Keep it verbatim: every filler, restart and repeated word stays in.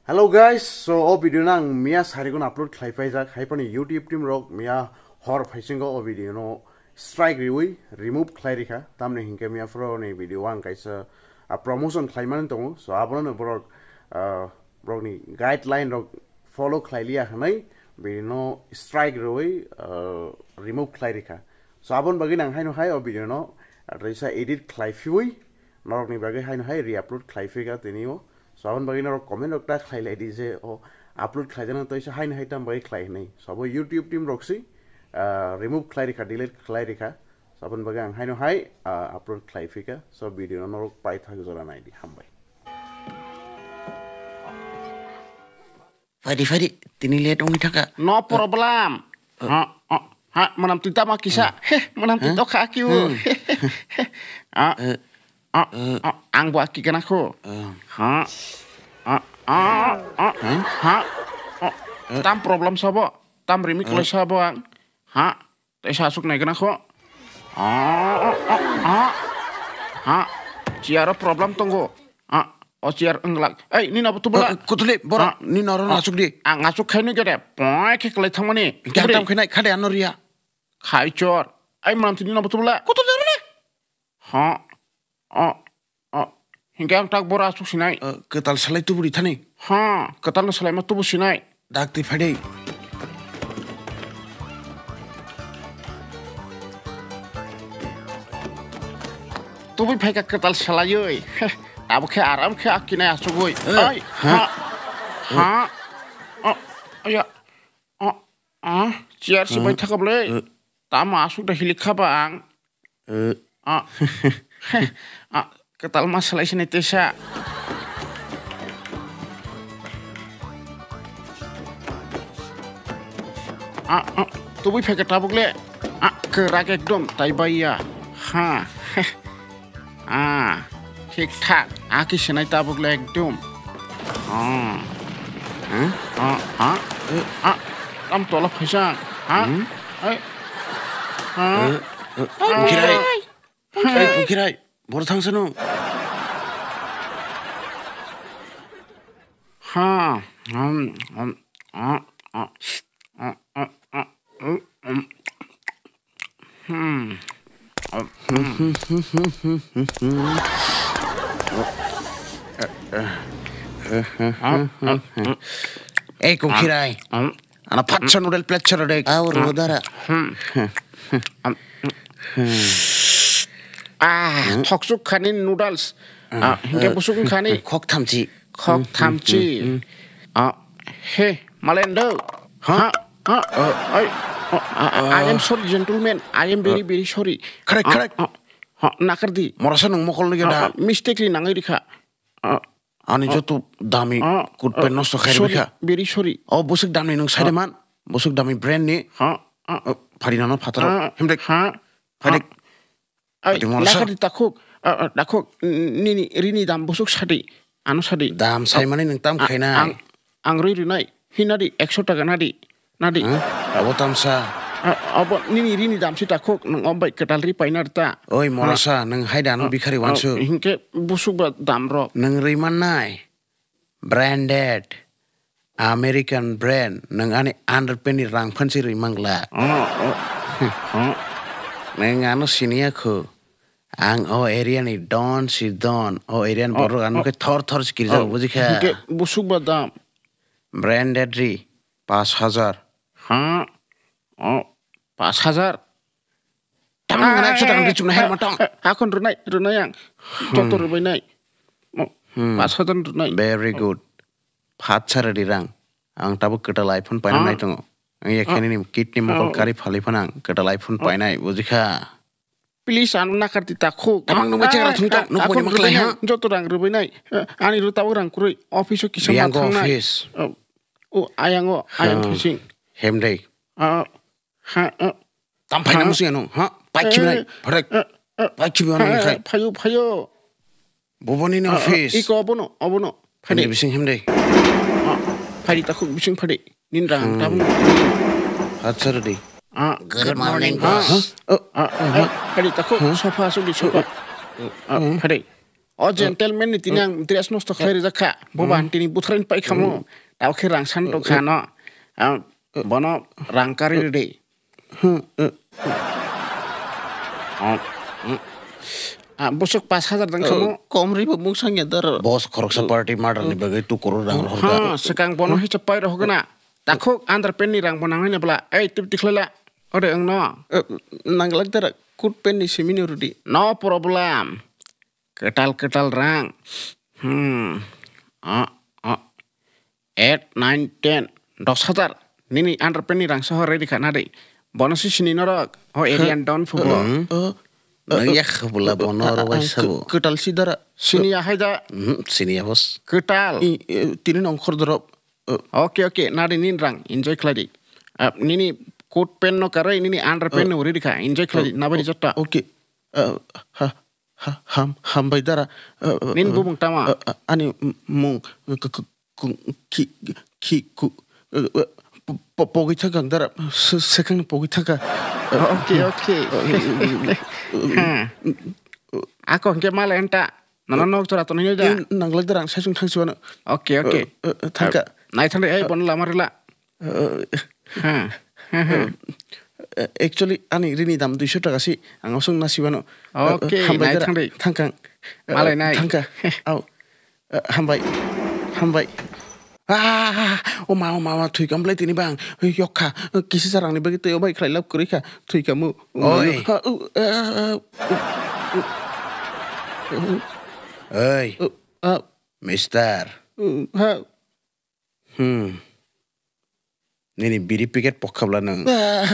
Hello guys, so o video no ang miya sarigon upload khlai paijak, hai phano YouTube team rok miya hor phaisingo o video no strike riwi remove khlai rikha, tamni hinkhe miya phoro ni video ang kaisa, ah, promotion khlai mani tongo, so abono borok, ah, borokni guideline rok follow khlai liya hwnwi bini no strike riwi, ah, remove khlai rikha. So aboni bagwi nang haino hai o video no, ah, reisa edit khlai phiwi norokni bagwi haino hai re-upload khlai phika tini o. So aboni bagwi norok comment rok ta khlai lai di je o upload khlai jana tei se haino hai tam bagwi khlai hwnwi. So abo YouTube team rok si, ah, remove khlai rikha, delete khlai rikha. So aboni bagwi ang haino hai, ah, upload khlai phika. So video no norok paithak jora nai di. Hambai. Phaidi, phaidi, tini late wngwi thaka. No problem. Ha, ha, ha, manam twi tamo kisa. He, manam twi tokha kiu. Ah, ah, ah, ang bo aki kana kho. Ha. Ah, ah, ah, ha. Ah, tam problem sabo. Tam rimi klai sabo ang. Ha. Tei sa aswk nai gana kho. Ah, ah, ah, ah. Ha, chair o problem tongo. Ah, o chair wng glak. Ei, nini abo tubula. Eh, kutuli, borok, nini oro aswk di. Ang aswk khaino gede. Poi khe kwlai thangmani. Hingke ang tam khainai, khade ano riya. Khai chor. Ei, manam tini nini abo tubula. Kutuli oro ne? Ha. O, o, hinkhe ang tak boro aswk sinai. O, kwtal salai tuburi thani. Ha, kwtal no salai ma tubu sinai. Dak twi phai dei. Tubui phaikha kwtal salaiwi. Heh, abo khe aram khe akinai aswkwi. Eh, oi, ha? Ha, ha. O, aya. O, a, chair si bai thaka bwle. Eh. Tamo aswk da hilik kha ba ang. Eh. Ah. Ah, kwtal ma salai sini tesa. Ah, ah, tubui phaikha tabuk le. Ah, kwrak ekdom tai baiya. Ha. Ah, thik thak. Aki sinai tabuk le ekdom. Ah. Huh? Ah, ah. Eh. Ah, tam tola phaisa. Ha? Hmm? Ai. Ha? Eh, eh, Pungkirai. Ai. Ei, Pungkirai. Boro thang sano. Ha. Hmm. Hmm. Ah, ah. Ah, ah, ah. Hmm. Hmm. Ei, Kungkhirai. Ano phatsa noodle plate chara dek. Aw, rodara. Ah, thoksuk khani noodles. Ah, hingke busuk khani. Khok thamchi. Khok thamchi. Ah, he, malendo. Ha? Ha? Ai, oh, I, I am sorry, gentleman. I am very, very sorry. Correct, correct. Ha, nakar di. Morasa nung mokol ni gada. Mistakenly nangai rikha. Ah, ani joto dami kut pen nosto khai rikha. Very sorry. Oh, busuk dami nung saideman. Busuk dami brand ni. Ha? Ah. Oh, phari nano phataro. Hemdek. Ha? Phari. Ai, nakar di takhuk, ah, ah, takhuk, n-, nini rini dam busuk sadi, ano sadi. Dam saimani nung tam khainai. Ang, ang rwi rwnai, hinadi, ekso taka nadi, nadi. Huh? Abo tamsa. Ah, abo nini rini dam si takhuk, nung ombai kwtal ri paina rwta. Oi, morasa, nung haida ano bikhari wansu. Hinkhe busuk ba dam rok. Nung rwi mannai. Branded. American brand, nwng ani underpant ni rang phansi rwi mangla. Oh, oh. Nwng ano siniya khu. Ang o area ni don si don. O area ni borok ano khe thor thor si kirjak, bujikha. Hinkhe busuk ba dam. Branded ri, pash hajar. Ha? Oh, pash hajar. Tamni mana ekso taka rwi chukna her matang. Akon rwnai, rwnai ang. Joto rwbainai. Pash hajar rwnai. Very good. Phat sara di rang. Ang tabuk kwtal iPhone paina nai tongo. Ang ya khaini ni kidney mokol kari phali phano ang kwtal iPhone painai, bujikha. Please, ano nakar di takhuk. Tamang nungbai chekra thung tong, nukbo ni maklai ha. Joto rang rwbainai. Ani rw tabuk rang kwrwi. Office o kisa ma thangnai. Office. O, ayango, ayang thusing. Hemdei. Ha, tam phaina musi ano, ha? Paikhibi nai, pharai. Paikhibi ano ni khai. Phayo, phayo. Buboni ni office. Iko obono, obono. Phadi bising hemdei. Phadi takhuk bising phadi. Nin rang tabung. Acha redi. Good morning, boss. Phadi takhuk sofa asuk di sofa. Phadi. O gentleman ni tini ang dress nosto khlai rijak kha. Bo ba tini buthrain pai khamo. Tao khe rang san tong kha no. Ah, bono rang kari ridi. Ah, mm. Ah, busuk pas hajar dang khamo. Kom ri bo mung sangya dar. Boss khoroksa party murder ni bagwi two crore rang rohor kha. Ha, sekang bono hicha pai rohogna. Takhuk underpant ni rang bo nangnai na bla. Ei, tip tikhlai la. Ode ang no. Nanglak dara, coat pant ni simi ni rudi. No problem. Kwtal kwtal rang. Hmm. Ah, ah. Eight, nine, ten. Dos hajar. Nini underpant ni rang soho ready kha na de. Bono si sini norok. O area don phubo. Nang yak bula bono ro bai sabo. Kwtal si dara. Sini ya hai da. Hmm, sini ya boss. Kwtal. Tini nongkhor dorop. Okay, okay, nari nin rang, enjoy khlai di. Ah, nini coat pant no karwi, nini underpant no uri dikha, enjoy khlai di, nabari jotta. Okay. Ah, ha, ha, ham, hambai dara. Ah, ah, Nin ah, bumung tama? Ah, ah, ani m-, mung, k-, k-, kung, ki, ki, ku, ah, ah, po-, po-, pogwi thangkang dara, se-, sekang pogwi thangka. Ah, Okay, okay. Ha. Ako hingke male enta. Nono nok jora tonwi da. Nanglai da rang sesung thang siwano. Okay, okay. Thangka. Nai thangdi, ei, bono lama rila. Ha. Actually, ani rini dam duiso taka si, ang osong na siwano. Okay, hambai nai da thangdi. Thangkang. Malai nai. Thangka. Au. Hambai. Hambai. Ah, o ma, o ma, o ma, thwi kam bwlai tini bang. Yok kha. Kisi sarang ni bagwi tei o bai khlai lab kwrwi kha. Thwi kamu. Oi. Ha, u, ah, ah, u, u, u, Oi, u, ah, mister. U, ha. Hmm. Nini biri packet pokhabla nang. Ah,